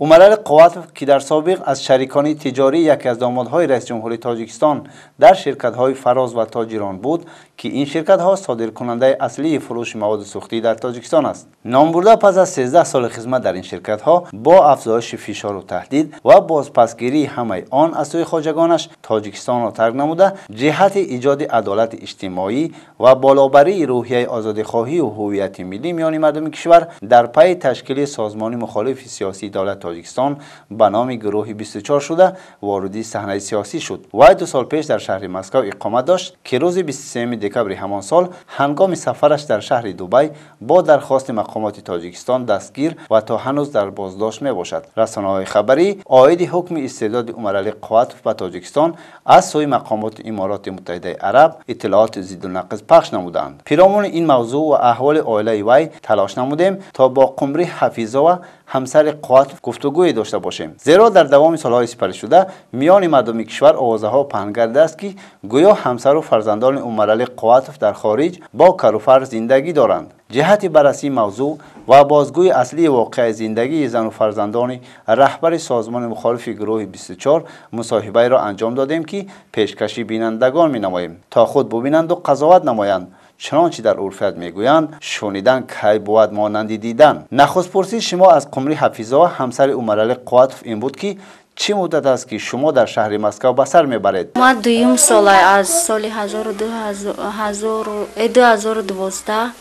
Умаралӣ Қувватов, ки дар собиқ аз шарикони тиҷории яке аз домодҳои раиси ҷумҳури Тоҷикистон дар ширкатҳои Фароз ва Тоҷирон буд, ки ин ширкатҳо содиркунандаи аслии фурӯши маводи сӯхтӣ дар Тоҷикистон аст. Номбурда пас аз 13 соли хизмат дар ин ширкатҳо бо афзоиши фишору таҳдид ва бозпасгирии ҳамаи он аз сӯи хоҷагонаш Тоҷикистонро тарк намуда, ҷиҳати иҷоди адолати иҷтимоӣ ва болобарии рӯҳияи озодихоҳию ҳуввияти миллӣ миёни мардуми кишвар дар пайи ташкили созмони мухолифи сиёсии давлати Тоҷикистон ба номи гурӯҳи 24 шуда вориди саҳнаи сиёсӣ шуд. Вай 2 сол пеш дар шаҳри Москав иқомат дошт, ки рӯзи 23 декабри ҳамон сол ҳангоми сафараш дар шаҳри Дубай бо дархости мақомоти Тоҷикистон дастгир ва то ҳанӯз дар боздошт мебошад. Расонаҳои хабарӣ оиди ҳукми истирдоди Умаралӣ Қувватов ба Тоҷикистон аз сӯи мақомоти Имороти Муттаҳидаи Араб иттилооти зидду нақиз пахш намуданд. Пиромуни ин мавзӯъ ва аҳволи оилаи вай талош намудем, то бо Қумрӣ Ҳафизова, ҳамсари Қувватов, гуфтугӯе дошта бошем, зеро дар давоми солҳои сипаришуда миёни мардуми кишвар овозаҳо паҳн гардидааст, ки гӯё ҳамсару фарзандони Умаралӣ Қувватов дар хориҷ бо каруфар зиндагӣ доранд. Ҷиҳати баррасии мавзӯъ ва бозгӯи аслии воқеаи зиндагии зану фарзандони раҳбари созмони мухолифи гурӯҳи 24 мусоҳибаеро анҷом додем, ки пешкаши бинандагон менамоем, то худ бубинанду қазоват намоянд. Чунончи дар урфият мегӯянд, шунидан кай бувад монанди дидан. Нахустпурсии шумо аз Қумрӣ Ҳафизова, ҳамсари Умаралӣ Қувватов, ин буд, ки чӣ муддат аст, ки шумо дар шаҳри Москав ба сар мебаред? Ман дуюм сола, аз соли 2012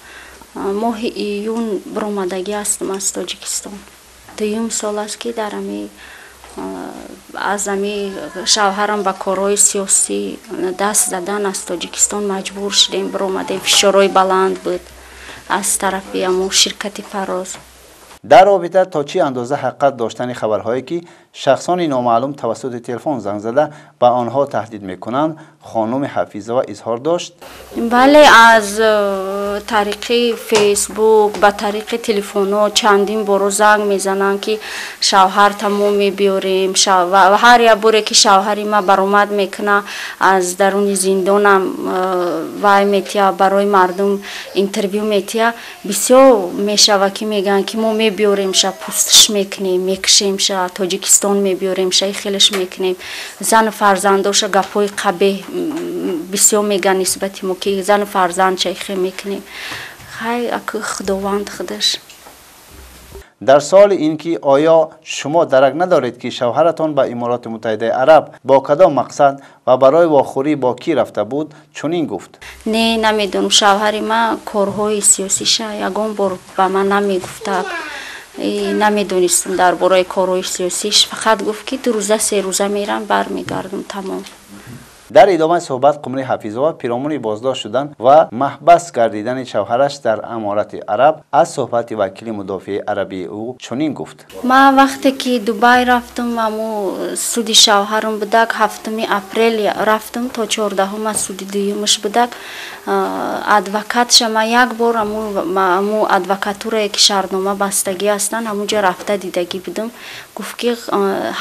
моҳи июн баромадагӣ ҳастам аз Тоҷикистон. Дуюм сол аст, ки дар ами аз ами шавҳарам ба корҳои сиёсӣ даст задан аз Тоҷикистон маҷбур шудем, баромадем. Фишорҳои баланд буд аз тарафи амо ширкати Фароз. Дар робита то чӣ андоза ҳақиқат доштани хабарҳое, ки шахсони номаълум тавассути телефон занг зада ба онҳо таҳдид мекунанд, хонуми Ҳафизова изҳор дошт: Бале, аз тариқи Фейсбук, ба тариқи телефонҳо чандин боро занг мезананд, ки шавҳарта мо мебиёрем. Ва ҳар як боре, ки шавҳари ма баромад мекуна аз даруни зиндонам, вай метия, барои мардум интервю метия, бисёр мешава, ки мегӯянд, ки мо мебиёремша, пустш мекунем, мекушемша, Тоҷикистон мебиёремша, хелеш мекунем. Зану фарзандоша гапҳои қабеҳ бисёр мегӯянд нисбати мо, ки зану фарзандша ихе мекунем. Хай, аку Худованд худаш. Дар суоли ин ки оё шумо дарак надоред, ки шавҳаратон ба Имороти Муттаҳидаи Араб бо кадом мақсад ва барои вохӯрӣ бо кӣ рафта буд, чунин гуфт: Не, намедонам. Шавҳари ман корҳои сиёсиша ягон бор ба ман намегуфта, намедонистам дар бораи корҳои сиёсиш. Фақат гуфт, ки 2 рӯза, 3 рӯза мерам, бармегардам, тамом. Дар идомаи суҳбат Қумрӣ Ҳафизова пиромуни боздошт шудан ва маҳбас гардидани шавҳараш дар Аморати Араб аз суҳбати вакили мудофиаи арабии ӯ чунин гуфт: Ман вақте ки Дубай рафтам, аму суди шавҳарам будак, 7 апрел рафтам, то 14-ум аз суди дуюмаш будак. Адвокатша ман як бор аму адвокатурае, ки шартнома бастагӣ ҳастанд, ҳамунҷо рафта дидагӣ будам. Гуфт, ки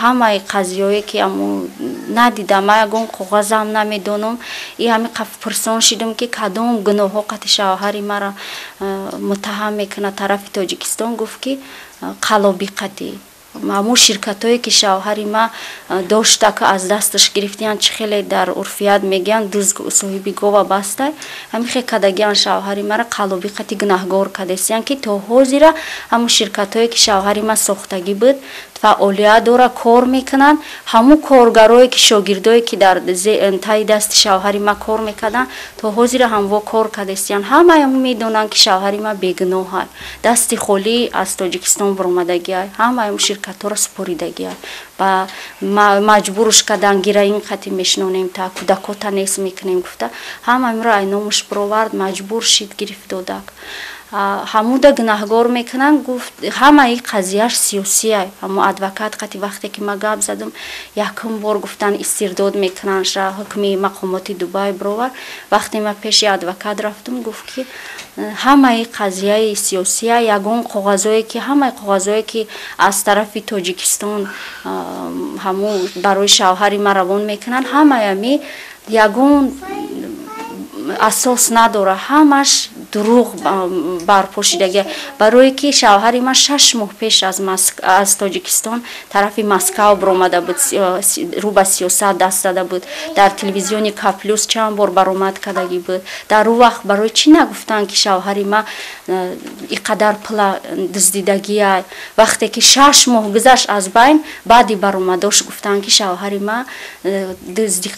ҳамаи қазияое, ки аму надидам, ман ягон коғазам намедонам. И ҳами пурсон шидам, ки кадом гуноҳҳо қати шавҳари маро муттаҳам мекунад тарафи Тоҷикистон. Гуфт, ки қалобӣ қати ҳамун ширкатҳое, ки шавҳари ма дошта, ки аз дасташ гирифтиян, чӣ хеле дар урфият мегӯянд, дуз соҳиби гова бастай, ҳамин хел кадагиян, шавҳари мара қалобӣ қати гунаҳгор кадесиян, ки то ҳозира ҳамун ширкатҳое, ки шавҳари ма сохтагӣ буд, фаъолият дора, кор мекунанд. Ҳамун коргарое, ки шогирдое, ки дар таи дасти шавҳари ма кор мекарданд, то ҳозира ҳамво кор кадесиян. Ҳамаи ҳамун медонанд, ки шавҳари ма бегуноҳай, дасти холӣ аз Тоҷикистон баромадагиай, ҳамаи ҳамун ширкатҳоро супоридагиай ба маҷбуруш кардан, гираин қати мешинонем, та кӯдакота нест мекунем гуфта, ҳамаи айномуш баровард, маҷбур шид, гирифт, додак. Ҳамуда гунаҳгор мекунанд. Гуфт, ҳамаи қазияш сиёсия. Ҳамо адвокат қати вақте ки ма гап задам, якум бор гуфтан, истирдод мекунанд ша, ҳукми мақомоти Дубай бировар. Вақте ма пеши адвокат рафтам, гуфт, ки ҳамаи қазияи сиёсия, ягон коғазое, ки ҳамаи коғазое, ки аз тарафи Тоҷикистон ҳамун барои шавҳари ма равон мекунанд, ҳамаи ами ягон асос надорад, ҳамаш дурӯғ барпошидагия. Барое ки шавҳари ман 6 моҳ пеш аз Тоҷикистон тарафи Москав баромада буд, рӯ ба сиёсат даст зада буд, дар телевизиони К плюс чанд бор баромад кардагӣ буд. Дар ӯ вақт барои чӣ нагуфтанд, ки шавҳари ман ин қадар пула дуздидагия? Вақте ки 6 моҳ гузашт аз байн, баъди баромадош гуфтанд, ки шавҳари ман дуздӣ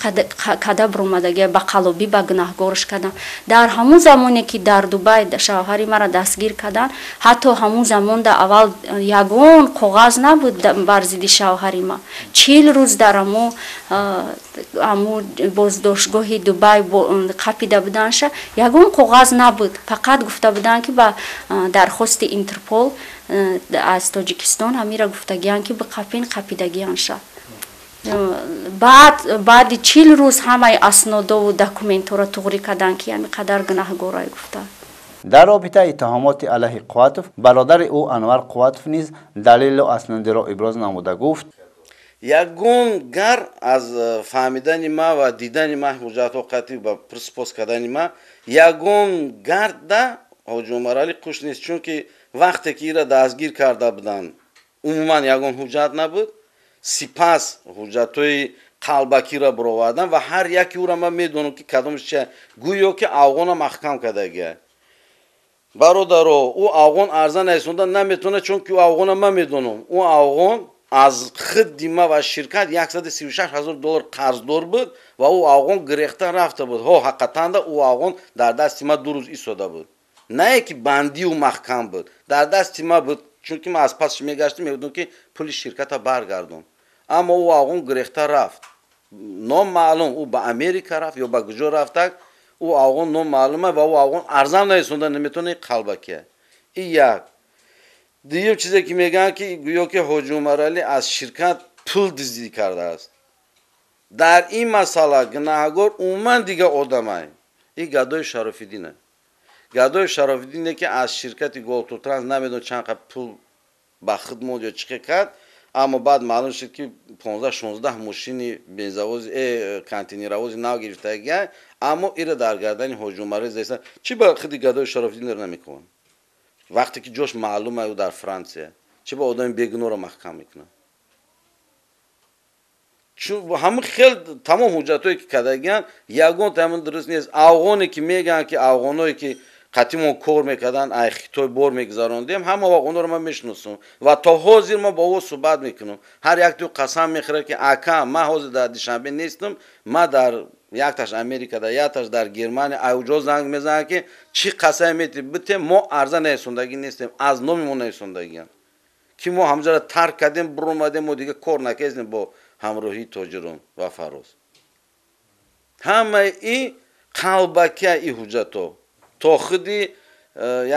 када баромадагия, ба қалобӣ ба гунаҳгорш карданд. Дар ҳамун замоне ки дар Дубай шавҳари маро дастгир карданд, ҳатто ҳамун замонда аввал ягон коғаз набуд бар зидди шавҳари ман. 40 рӯз дар ҳаму боздоштгоҳи Дубай қапида буданша, ягон коғаз набуд. Фақат гуфта буданд, ки ба дархости Интерпол аз Тоҷикистон ҳамира гуфтагиянд, ки биқапин, қапидагиянша. Баъди 40 рӯз ҳамаи аснодову документҳоро туғрӣ карданд, ки ҳами қадар гунаҳгорай гуфта. Дар робита иттиҳомоти алайҳи Қувватов, бародари ӯ Анвар Қувватов низ далелу аснодиро иброз намуда гуфт: Ягон гар аз фаҳмидани ма ва дидани ма, ҳуҷҷатҳо қатъи ба прспос кардани ма, ягон гарда Ҳоҷи Умаралӣ қуш нест, чунки вақте ки ира дастгир карда буданд, умуман ягон ҳуҷҷат набуд. Сипас ҳуҷҷатҳои қалбакиро баровардан ва ҳар яке ӯра ман медонам, ки кадомш чи. Гӯё ки афғона маҳкам кардагия. Бародаро, ӯ афғон арза нарасонда наметавонад, чунки ӯ афғона ман медонам. Ӯ афғон аз хидди ма ва ширкат 136 ҳазор доллар қарздор буд ва ӯ афғон гирехта рафта буд. Ҳо, ҳақиқатанда ӯ афғон дар дасти ма 2 рӯз истода буд, на ки бандию маҳкам буд, дар дасти ма буд, чунки ман аз пасш мегаштам, мегуфтам, ки пули ширката баргардон. Аммо ӯ афғон гирехта рафт, номаълум ӯ ба Америка рафт ё ба куҷо рафтак, ӯ афғон номаълума ва ӯ афғон арзам нарасонда наметавона, қалбакия. И як. Дуюм чизе ки мегӯянд, ки гӯё ки Ҳоҷи Умаралӣ аз ширкат пул дуздӣ кардааст, дар ин масъала гунаҳгор умуман дигар одамай, и Гадои Шарофиддина. Гадои Шарофиддине, ки аз ширкати Голтуртранс намедонам чанд қад пул ба худ монд ё чӣ кард, аммо баъд маълум шуд, ки 15-16 мошини бензовози контейнеровози нав гирифтагия, аммо ира дар гардани Ҳоҷи Умаралӣ зеста. Чӣ ба худи Гадои Шарофиддинро намекунанд, вақте ки ҷош маълума, ӯ дар Франсия? Чӣ ба одами бегуноҳро маҳкам мекунанд? Чун ҳамин хел тамом ҳуҷҷатҳое ки кардагиянд, ягон тамон дуруст нест. Афғоне ки мегӯянд, ки афғоное ки қатимон кор мекарданд, ай Хитой бор мегузарондем, ҳама афғонҳоро ман мешиносам ва то ҳозир ма бо ӯ суҳбат мекунам. Ҳар якту қасам мехӯрад, ки ака, ман ҳозир дар Душанбе нестам, ман дар якташ Америкада, якташ дар Германия, айуҷо занг мезанад, ки чӣ қасаме мети битем, мо арза нарасондагӣ нестем, аз номи мо нарасондагиям, ки мо ҳамҷоро тарк кардем, биромадем, мо дига кор накардем бо ҳамроҳии Тоҷирон ва Фароз. Ҳамаи и қалбакия, и ҳуҷҷатҳо, то худи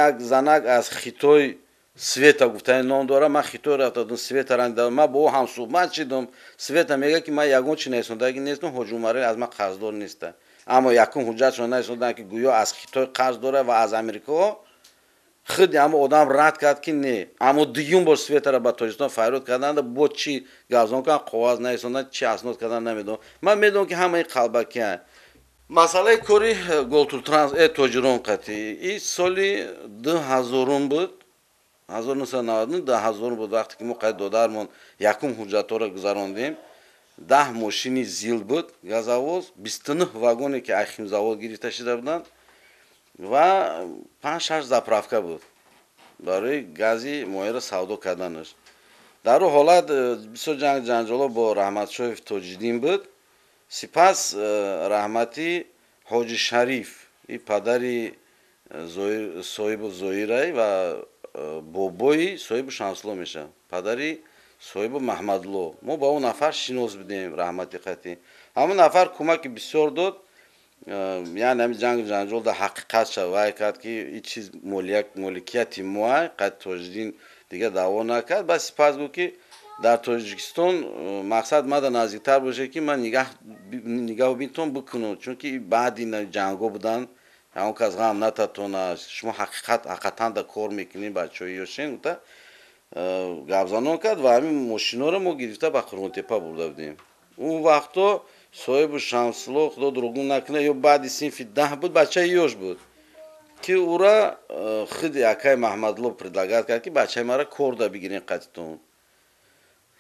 як занак аз Хитой, Света гуфтани ном дора, ман Хитой рафта будам, Света ранг, ман бо ӯ ҳамсуҳбат шидам. Света мегӯяд, ки ман ягон чи нарасондагӣ нестам, Ҳоҷи Умаралӣ аз ман қарздор неста. Аммо якум ҳуҷҷатшон нарасонданд, ки гӯё аз Хитой қарз дорад ва аз Америкаҳо. Худи ҳамо одам рад кард, ки не. Аммо дуюм бор Светаро ба Тоҷикистон фарёд карданд, бо чӣ гавзон карданд, коғаз нарасонданд, чӣ аснод карданд, намедонам. Ман медонам, ки ҳамаи қалбакиянд. Масъалаи кори Голтуртранс Тоҷирон қатъӣ и соли 2000-ум буд, 1999, 2000 буд, вақте ки мо қайд додармон якум ҳуҷҷатҳоро гузарондем. 10 мошини ЗИЛ буд, газовоз, 29 вагоне, ки ай химзавод гирифта шуда буданд, ва панҷ шаш заправка буд барои гази моеъро савдо карданаш. Дар ӯ ҳолат бисёр ҷанг ҷанҷоло бо Раҳматшоев Тоҷиддин буд. Сипас раҳматӣ Ҳоҷи Шариф, и падари соҳибу Зоирай ва бобои соҳибу Шамсулло мешавад, падари соҳибу Маҳмадло, мо ба ӯ нафар шинос будем. Раҳмати қатъӣ ҳамон нафар кӯмаки бисёр дод, яъне ҳами ҷангу ҷанҷол дар ҳақиқат шав вай кард, ки ин чиз моликияти моа. Қад Тоҷиддин дига даъво накард. Баъд сипас гуфт, ки дар Тоҷикистон мақсад мада наздиктар бошад, ки ман нигаҳу бинтон бикунам, чунки баъди ҷангҳо буданд, ҳамон кас ғам нататона, шумо ҳақиқат ҳақиқатан да кор мекунем, бачаҳои ёшен, гуфта гапзанон кард. Ва ҳамин мошиноро мо гирифта ба Қурғонтепа бурда будем. Он вақто соҳибу Шамсулло, худо дурӯғгӯ накунад, ё баъди синфи 10 буд, бачаи ёш буд. Ки ура худи акай Маҳмадло предлагать кард, ки бачаи мара кор да бигирен қатитон.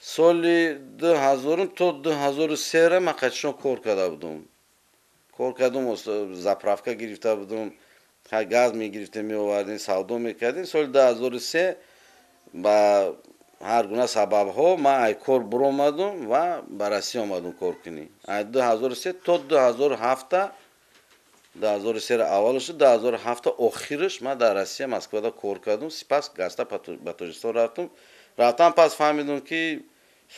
Соли 2000 то 2003 ман қатишон кор карда будум. Кор кардум, заправка гирифта будум, газ мегирифтем, меовардем, савдо мекардем. Соли 2003 ба ҳар гуна сабабҳо ман ай кор буромадум ва ба Россия омадум кор кунӣ. Ай 2003 то 2007, 2003 аввалаш, 2007 охираш ман дар Россия, Москвада кор кардум. Сипас гаста ба Тоҷикистон рафтум. Рафтам пас фаҳмидум, ки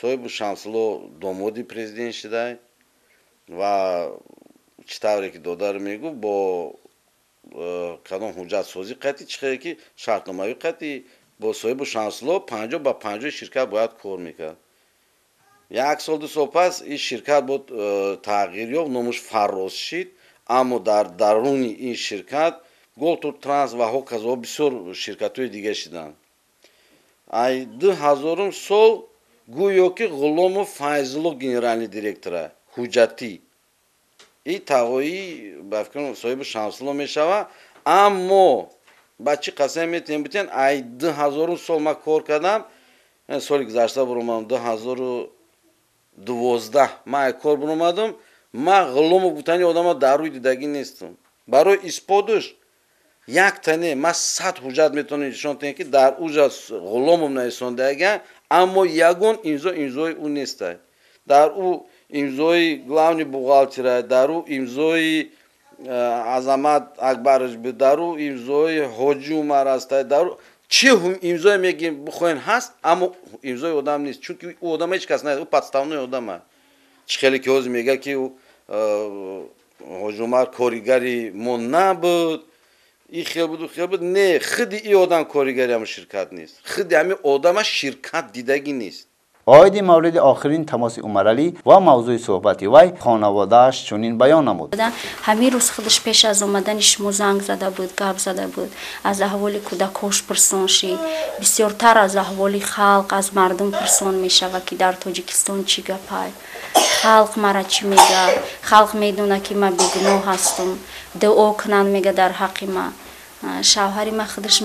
соҳибу Шамсулло домоди президент шидай ва чӣ тавре ки додар мегӯ, бо кадом ҳуҷҷатсозӣ қатъи, чӣ хеле ки шартномавӣ қатъи бо соҳибу Шамсулло 50 ба 50 ширкат бояд кор мекард. Як сол, 2 сол пас ин ширкат бо тағйир ёфт, номуш Фарроз шид, аммо дар даруни ин ширкат Голтур Транс ва ҳоказо бисёр ширкатҳои дига шиданд. Ай 2000-ум сол гӯё ки Ғуломов Файзулло генеральный директора ҳуҷҷатӣ и тағоӣ ба фикрам соҳиби Шамсулло мешавад. Аммо ба чӣ қасам метавонем битен, ай 2000-ум сол ман кор кардам, соли гузашта буромадам, 2012 ман ай кор буромадам. Ман Ғуломов гуфтани одама дар рӯи дидагӣ нестам. Барои исботуш якта не, ман 100 ҳуҷҷат метавонам нишон диҳем, ки дар уҷа Ғуломов нависондаган, аммо ягон имзо имзои ӯ нестай. Дар ӯ имзои главный бухгалтера, дар ӯ имзои Азамат Акбарович буд, дар ӯ имзои Ҳоҷи Умар ҳастай, дар ӯ чӣ имзое мегӯем бихоҳем ҳаст, аммо имзои одам нест, чунки ӯ одама ҳеҷ кас наед, ӯ подставной одама. Чӣ хеле ки ҳозир мегӯяд, ки Ҳоҷи Умар коригари мо набуд, и хел буду, хел буд. Не, худи и одам коригари ҳамн ширкат нест, худи ҳамин одама ширкат дидагӣ нест. Оиди мавриди охирин тамоси Умаралӣ ва мавзӯи суҳбати вай хонаводааш чунин баён намуд. Ҳамин рӯз худаш пеш аз омадани шумо занг зада буд, гап зада буд, аз аҳволи кӯдакҳош пурсон шид. Бисёртар аз аҳволи халқ, аз мардум пурсон мешавад, ки дар Тоҷикистон чӣ гапай, халқ мара чӣ мега, халқ медонад, ки ман бегуноҳ ҳастам, дуо кунанд, мега, дар ҳаққи ман. Шавҳари ман худаш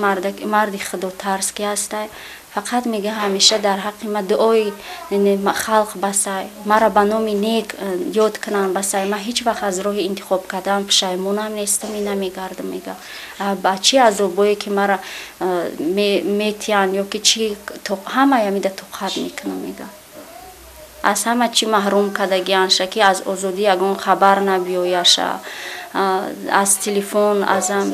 марди худотарс ки ҳастай, фақат мега, ҳамеша дар ҳаққи ман дуои халқ басай, маро ба номи нек ёд кунанд басай. Ман ҳеҷ вақт аз роҳи интихоб кардан пушаймонам нестам и намегардам, мега. Ба чӣ азобое ки мара метиҳанд ё ки чӣ, ҳамаи ҳамида тоқат мекунам, мега. Аз ҳама чӣ маҳрум кардагианша, ки аз озодӣ ягон хабар набиёяша, аз телефон азам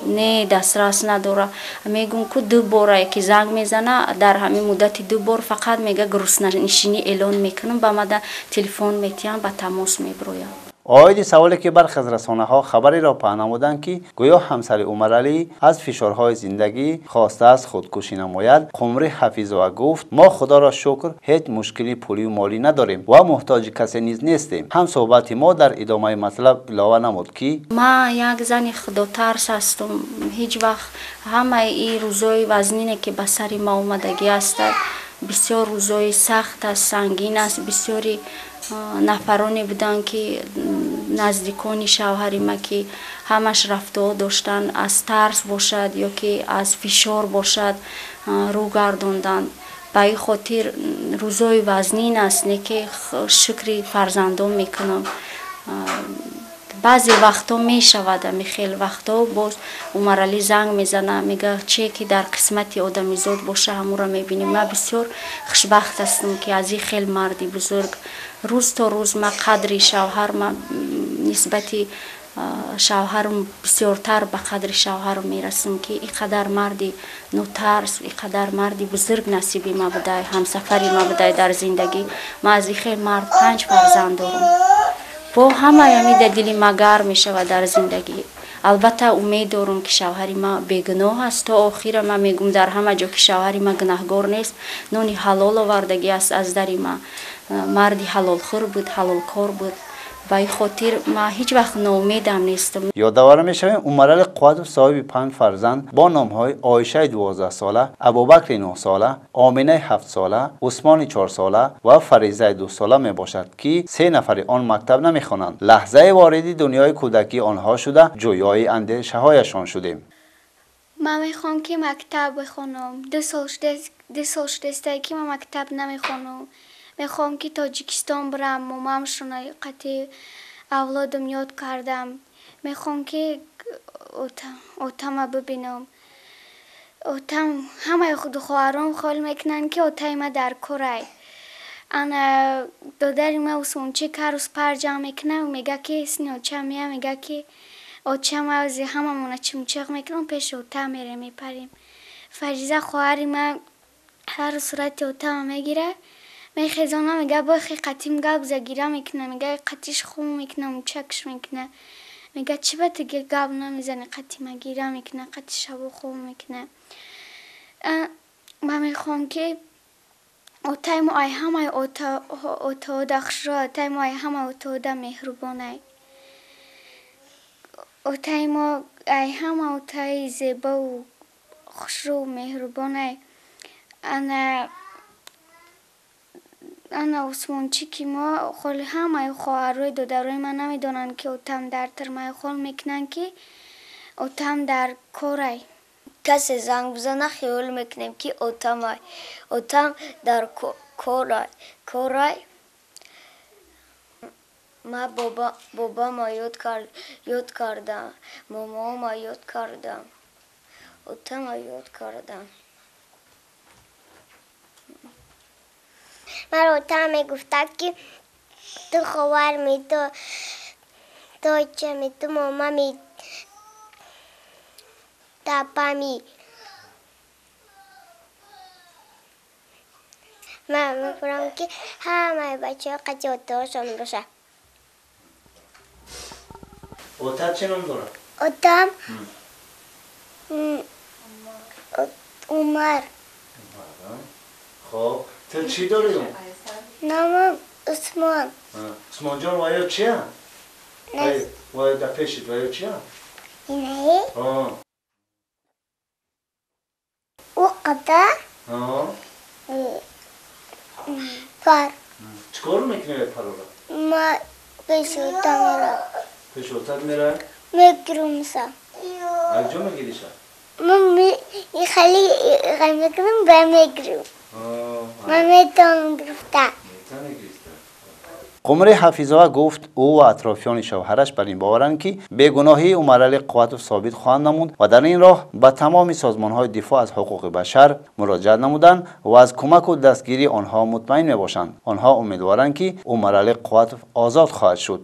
не дастрас надора. Мегӯм, ку ду бора ки занг мезана, дар ҳамин муддати ду бор фақат мега, грустнанишинӣ эълон мекунам, ба мада телефон метиҳам, ба тамос мебироям. Оиди саволе ки бархе аз расонаҳо хабареро паҳн намуданд, ки гӯё ҳамсари Умаралӣ аз фишорҳои зиндагӣ хостааст худкушӣ намояд, Қумрӣ Ҳафизова гуфт: «Мо, худоро шукр, ҳеҷ мушкили пулию молӣ надорем ва муҳтоҷи касе низ нестем». Ҳамсӯҳбати мо дар идомаи матлаб илова намуд, ки ман як зани худотарс ҳастам. Ҳеҷ вақт ҳамаи ин рӯзои вазнине, ки ба сари ма омадагӣ ҳастад, бисёр рӯзои сахт аст, сангин аст. Бисёри нафароне буданд, ки наздикони шавҳари ма, ки ҳамаш рафтуо доштанд, аз тарс бошад ё ки аз фишор бошад, рӯ гардонданд. Ба ин хотир рӯзои вазнин аст, не ки шукри фарзандон мекунам. Баъзе вақтҳо мешавад ами хел вақтҳо, боз Умаралӣ занг мезана, мега, чие ки дар қисмати одамизод боша, ҳамуро мебинем. Ман бисёр хушбахт ҳастам, ки аз ин хел марди бузург рӯз то рӯз ман қадри шавҳар, ман нисбати шавҳарам бисёртар ба қадри шавҳарам мерасам, ки ин қадар марди нотарс, ин қадар марди бузург насиби ма будай, ҳамсафари ма будай дар зиндагӣ. Ман аз ин хел мард панҷ фарзанд дорам. Бо ҳамаи ҳамида дили ма гарм мешавад дар зиндагӣ. Албатта, умед дорам, ки шавҳари ма бегуноҳ аст. То охира ман мегӯм дар ҳама ҷо, ки шавҳари ма гунаҳгор нест, нони ҳалол овардагӣ аст аз дари ма, марди ҳалолхӯр буд, ҳалолкор буд. Ба ин хотир ман ҳеҷ вақт ноумедам нестам. Ёдовар мешавем, Умарали Қувватов соҳиби панҷ фарзанд бо номҳои Оишаи 12-сола, Абубакри 9-сола, Оминаи 7-сола, Усмони 4-сола ва Фаризаи 2-сола мебошад, ки се нафари он мактаб намехонанд. Лаҳзаи вориди дунёи кӯдакии онҳо шуда, ҷӯёи андешаҳояшон шудем. Ман мехоҳам, ки мактаб бихонам. 2 сол шудааст, ки ман мактаб намехонам. Мехоҳам, ки Тоҷикистон бирам, момамшона қати авлодам ёд кардам. Мехоҳам, ки отама бибинам. Отам, ҳамаи хоҳаром хаёл мекунанд, ки отаи ма дар корай. Ана додари ма Усмончик ҳар рӯз пар ҷамъ мекунад, мега, ки сини оча мея, мега, ки очам ази ҳамамона чимчиқ мекунам, пеши ота мерем, мепарем. Фариза хоҳари ма ҳар рӯз сурати отама мегирад, мехезона, мега, бохи қатим гап за, гира мекуна, мега, қатиш хум мекуна, мучакш мекуна, мега, чӣ ба ту гап намезани қатима, гира мекуна, қати шабо хоб мекуна. Ман мехоҳам, ки отаи мо ай ҳамаи отаода хушрӯ, отаи мо ай ҳамаи отаода меҳрубонай. Отаи мо ай ҳама отаи зебову хушрӯ меҳрубонай. Ана Усмончики мо холи ҳамаи хоҳарои додарои ман намедонанд, ки отам дар тирмаи, хол мекунанд, ки отам дар корай. Касе занг бизана, хиёл мекунем, ки отамай. Отам дар корай. Ман бобама ёд кардам, момоама ёд кардам, отама ёд кардам. Маро отам мегуфтад, ки ту ховарми, ту очами, ту момами, тапами. Ман мефурам, ки ҳамаи бачаҳо қати отаошон бошад. Отат чӣ ном дорад? Отам Умар. Хоб, ту чӣ дорӣ? Номам Усмон. Усмонҷон, ваё чия? Ваё дар пешит, ваё чия? Инаи? Ӯ қада пар. Чӣ кор мекунӣ парора? Ма пеши ота мерам. Пеши отат мерай? Мегирумса. Аз ҷо мегириша? Ман хеле мекунам, ба мегирам. Ман метавонам гирифта. Қумри Ҳафизова гуфт, ӯ ва атрофиёни шавҳараш бар ин боваранд, ки бегуноҳии Умаралӣ Қувватов собит хоҳанд намуд ва дар ин роҳ ба тамоми созмонҳои дифоъ аз ҳуқуқи башар муроҷиат намуданд ва аз кӯмаку дастгирии онҳо мутмаин мебошанд. Онҳо умедворанд, ки Умаралӣ Қувватов озод хоҳад шуд.